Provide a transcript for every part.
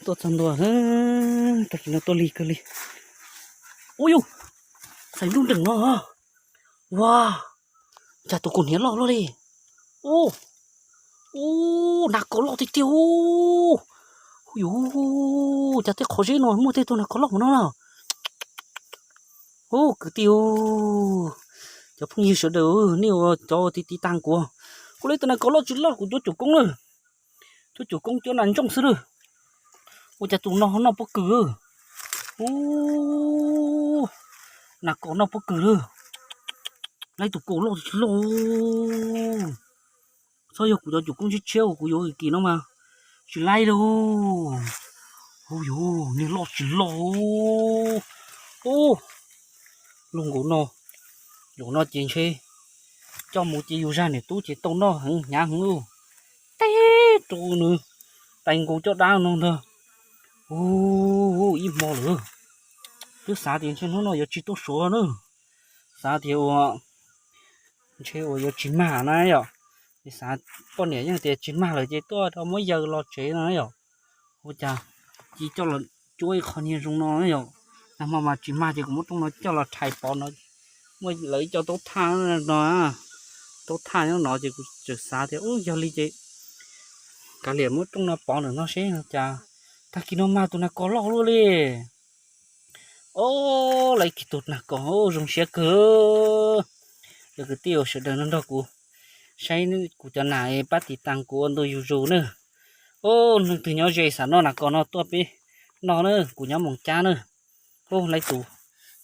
Tuaj txog ntua, tag kis no tuaj lig kawg li. Ua yus, xaiv nruj nreem no. Ua, cas tus kaus hniav loj luaj li. Ua, ua, nas kos loj tiag tiag. Ua yus, cas tej qhov zeb no muaj tej tug nas kos loj mus no na. Ua kwv tij, cov phooj ywg sawv daws, nej ua cov tiv tiv tag kuv, kuv li tus nas kos loj tsis loj kuv cuab cuam koob na. Cuab cuam koob cuab nas ntsooj xwb na. Ua cas tus no noj pob kws. Ua, nas kos noj pob kws lawm. Laib tus kaus loj tsis loj. Txhob yog kuv cov cuam koob tshiab tshiab uas kuv yuav kis no mas tsis laib lauj. Ua yus, niag loj tsis loj. Ua, luag nkaus no, luag no ces ntshe coj mus ces yus zaj niam tub ces tau noj heev hnyav heev lauj. Teb rau nws tais nkaus caj dab no ntag. Ua, ib hmo lawm, twb xav tias ntshe hnub no yuav tsis tuaj Suav na. Xav tias ua, ntshe uas yuav tsis mag na yom. Xav, poj niam yeej tias tsis mag lawm ces tuaj rau muab yaws los tsev no yom. Ua cas cia coj los cuab ib qho niag zoo no yom. Nag hmo mas tsis mag ces kuv muab rooj no coj los rhais pov no, muaj lawv ib co taub thaj no, taub thaj nyob no ces kuv txawm xav tias ub yog li ces kav liam muab rooj no pov ntawm no seb cas tag kis no mag tus nas kos loj luaj li. Ob, laib kiag tus nas kos zoo siab kawg. Cov kwv tij sawv daws no nrog kuv saib kuv cov nas pab tiv tas kuv ua ntu zus zus na. Ob, leej twg nyob ze xav noj nas kos no tuaj peb noj na, kuv nyob Moos Cab na. Ob, laib tus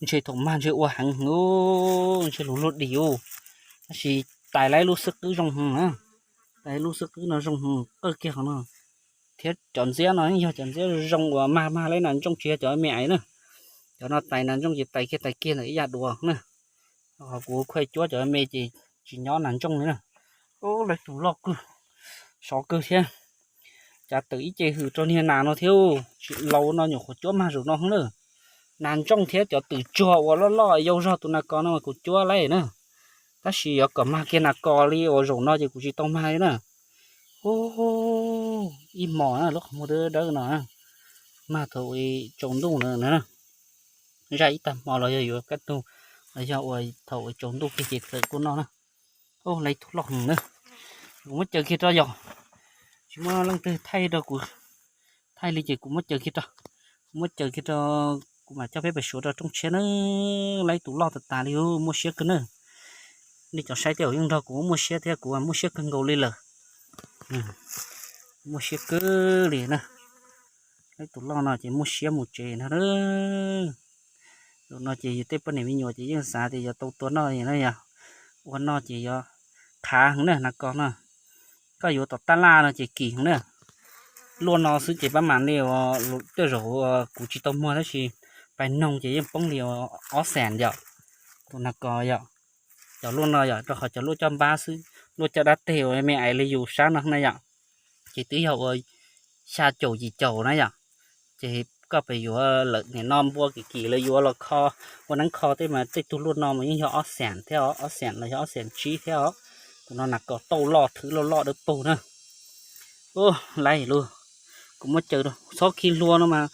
ntshe thaum mag ntshe ua heev heev, ntshe luag luag dim ub. Tab sis tais laib lub xwb qwb zoo heev na, tais lub xwb qwb no zoo heev qawj kiag qhov no. Thiab cov ntxiab no yeej yog cov ntxiab zoo uas mag mag laib nas ntsooj tsis yog cov me aiv na. Cov no tais nas ntsooj ces tais kiag tais kiag ntawm ib yam duav na. Ho kuv khuaj cuab cov me ces tsis nyob nas ntsooj li na. Ub, laib tus loj kawg, sov kawg thiab. Cas tawm ib ce hws rau niag nas no thiab, tsis laus no nyuam qhuav cuab mag zaum no heev na. Nas ntsooj thiab cov twm tsuag uas loj loj yau zog tus nas kos no mas kuv cuab laib na. Tab sis yuav kom mag kiag nas kos li uas zaum no ces kuv tsis tau mag li na. Ub, ib hmos na lub qhov muag dawb dawb no, mag thaum tsaus ntuj na. Zaj ib tag hmo los yog yuav kaj ntug, los yog ua thaum tsaus ntuj kiag ces txawm kuj noj na. Ub, laib tus loj heev na. Kuv muab caws kiag rau yom, tsis muaj leej twg thaij rau kuv, thaij li ces kuv muab caws kiag rau, kuv muab caws kiag rau, kuv mam coj peb pem suav rau rooj tshiab na. Laib tus loj tas tas li, muaj siab kawg na. Nej cov saib tej zaum yeej nrog kuv muaj siab thiab, kuv muaj siab kawg nkaus li lawm. Muaj siab kawg li na. Laib tus loj no ces muaj siab mus tsev no. Zaum no ces tej poj niam me nyuam ces yeej xav tias yuav tau tua noj na yom. Ua noj ces yuav qhav heev na nas kos no. Koj yuav tom tab laj no ces kim heev na. Luaj no xwb ces pab mam li, tej zaum kuv tsis tau muag tab sis pais noog ces yeej poob li ob xees yom. Tus nas kos yom, cov luaj no yom, rau qhov cov luaj coj npab xwb, luaj coj dab teg uas me ais li yus sab no na yom, ces twb yog ua xya caum yim caum na yom. Ces koj pes yuav lawm nim no npua kim kim lawv yuav los kho ua neeb kho tej mas tej tug luaj no mas yeej yog ob xees thiab os, ob xees los yog ob xees tsib thiab os. Tus no nas kos tauj loj thwv loj loj dawb paug na. Ub, laib lug, kuv muab caws rau txhob khi hlua no mas,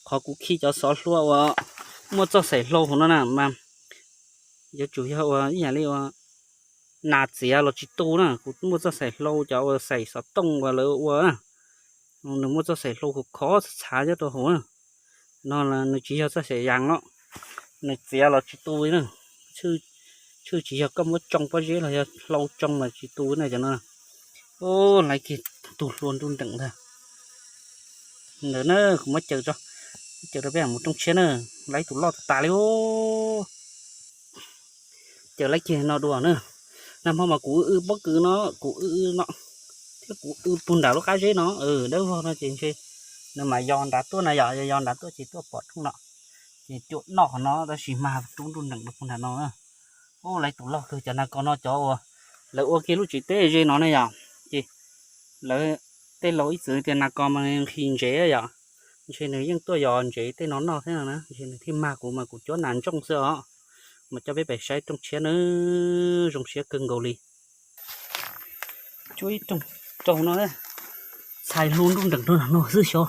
qhov kuv khi cov xov hlua uas muaj txoj xaim hlau hauv no na mas yuav tsum yog ua ib yam li ua nas txiav los tsis tu na. Kuv muaj txoj xaim hlau cov uas xaim xov tooj uas lawv ua na, nws muaj txoj xaim hlau khov khov txhav txhav nyob rau hauv na. No nws tsis yog txoj xaim yas no, nws txiav los tsis tu li na. Tshwj tsis yog koj muab tsoo pob zeb los yog hlau tsoo mas tsis tu na cov no. Ub, laib kiag tus hlua nruj nreem ntag. Ntawd na, kuv muab caws tso, caws rau peb mus rooj tshiab na. Laib tus loj tas tas li os. Caws laib kiag no dua na. Nag hmo mas kuv w w pob kws no, kuv w w no, thiab kuv w w puag nram lub qab zeb no, dawb vog no ces ntshe nws mas yos nrad tuaj na yom, yos nrad tuaj ces tuaj pom rooj no, ces cuam noj qhov no tab sis mag rub nruj nreem rau puag nram no na. Ub, laib tus loj kawg, cov nas kos no cov uas lawv ua kiag lub tsev teb ze no ne yom, ces lawv tej laus ib txwm tias nas kos mas nqhis ntsev yom, ntshe nws yeej tuaj yos ntsev tej no noj thiab no na, ntshe nws thiaj mag kuv mas kuv cuab nas ntsooj xwb os. Mas coj peb pem saib rooj tshiab na, zoo siab kawg nkaus li. Cuab ib rooj rau no, txhais hlua nruj nreem rau no xwb xyov.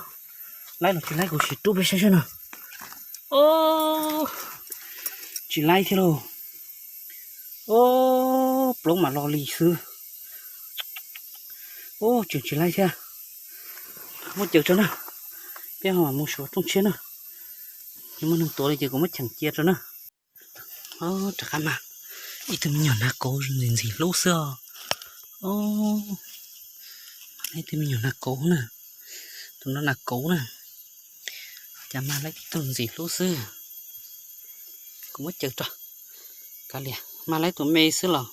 Laib los tsis laib kuv sim rub peb saib saib no. Tsis laib thiab lauj. Plaub mam lo li xwb. Tseem tsis laib thiab. Muab caws tso na. Peb ho mam mus suav rooj tshiab na. Yog muaj neeg tuav li ces kuv muab cheem cia tso na. Rov qab mag ib tug me nyuam nas kauv ntxim ntxim hlub xwb os. Ib tug me nyuam nas kauv na. Tus no nas kauv na. Cas mag laib tib tug ntxim hlub xwb. Kuv muab caws rau. Kav liam, mag laib tus me xwb los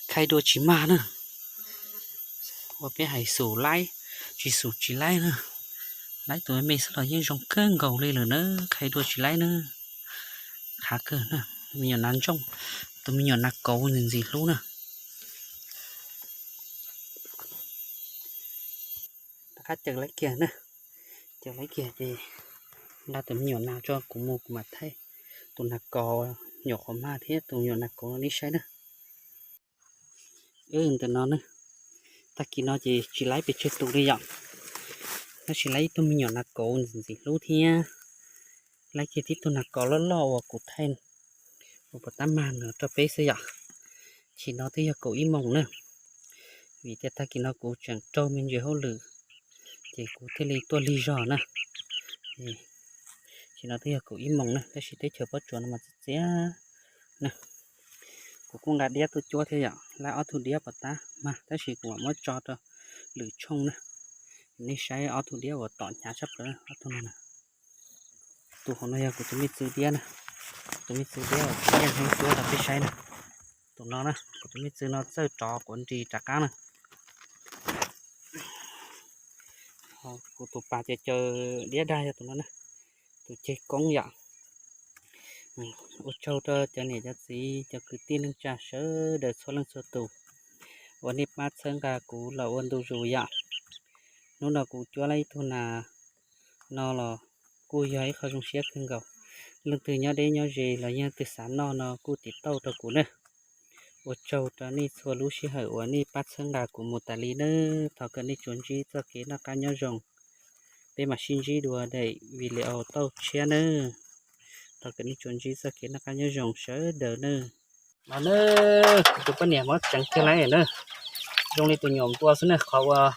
khai dua tsis mag na. Ua peb hais xum laib, tsis xum tsis laib na. Laib tus me xwb los yeej zoo kawg nkaus li lawm na, khai dua tsis laib na. Qhav kawg na, me nyuam nas ntsooj, tus me nyuam nas kauv ntxim ntxim hlub na. Rov qab caws laib kiag na, caws laib kiag ces nqa tus me nyuam nas tso kuv mus kuv mam thaij tus nas kauv nyuam qhuav mag thiab tus me nyuam nas kauv no nej saib na. Ntawm no na, tag kis no ces tsis laib pes tsawg tus li yom, tab sis laib ib tug me nyuam nas kauv ntxim ntxim hlub thiab laib kiag tib tug nas kauv loj loj uas kuv thaij, uas puas tab mag no rau peb xwb yom. Chim no twb yog kaum ib moos na, vim tias tag kis no kuv tseem raug me ntsis hauj lwm, ces kuv thiaj li tuaj lig zog na. Chim no twb yog kaum ib moos na, tab sis teb chaws pob tsuas no mas txias txias na. Kuv kuj nqa diab tuaj cuab thiab yom, laib ob tug diab puas tab mag, tab sis kuv mam muab tso rau lwm tshooj na. Nej saib ob tug diab uas tom hnyav tshaj plaws ob tug no na. Tus hauv no yog kuv tus me txwv diab na, tus me txwv diab uas kuv yeej heev cuab rau peb saib na. Tus no na, kuv tus me txwv no txawj rov quav nris rov qab na. Kuv tus pas ces caws diab dag yog tus no na, tus ceg koob yom. Ua tsaug rau cov niam cov txiv cov kwv tij neej tsa sawv daws txhua leej txhua tus uas nej pab txhawb nqa kuv los ua ntu zus yom. Hnub no kuv cuab laib ib tug nas no los kuj yog ib qho zoo siab kawg nkaus. Leej twg nyob deb nyob ze los yog leej twg xav noj no kuj tiv tauj rau kuv na. Ua tsaug rau nej txhua lub sij hawm uas nej pab txhawb nqa kuv mus tas li nawb. Thov kom nej tsuas ntsib txoj kev noj qab nyob zoo. Peb mam sib ntsib dua daim video tauj tshiab nawb. Thov kom nej tsuas ntsib txoj kev noj qab nyob zoo sawv daws nawb. Los nawb, kuv tus poj niam muab tseev kiag lawm na. Zoo li tus nyuam npua xwb na, qhov uas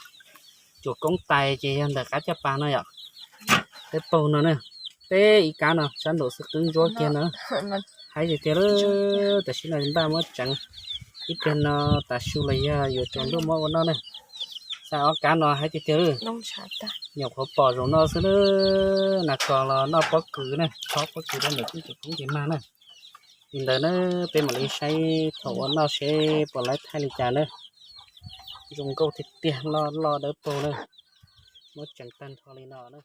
cuam koob tais ces yog ntawm qab caj pas no yom. Peb paug no na, peb ib kab no sab nraum xwb qwb ntsuab kiag no. Haib tiag tiag lawm, tam sim no npaj muab tseev ib pliag no tas su los yog yuav tsaus ntuj muab ua noj na. Xav ob kab no haib tiag tiag lawm. Nyuam qhuav pom zaum no xwb na, nas kos los noj pob kws na, chob pob kws rau ntawm cuam koob ces mag na. Li ntawd na, peb mam li saib thaum ua noj seb puas laib thaij li cas na. Zoo nkauj tiag tiag, loj loj dawb paug na. Muab tseev tag nrho li no na.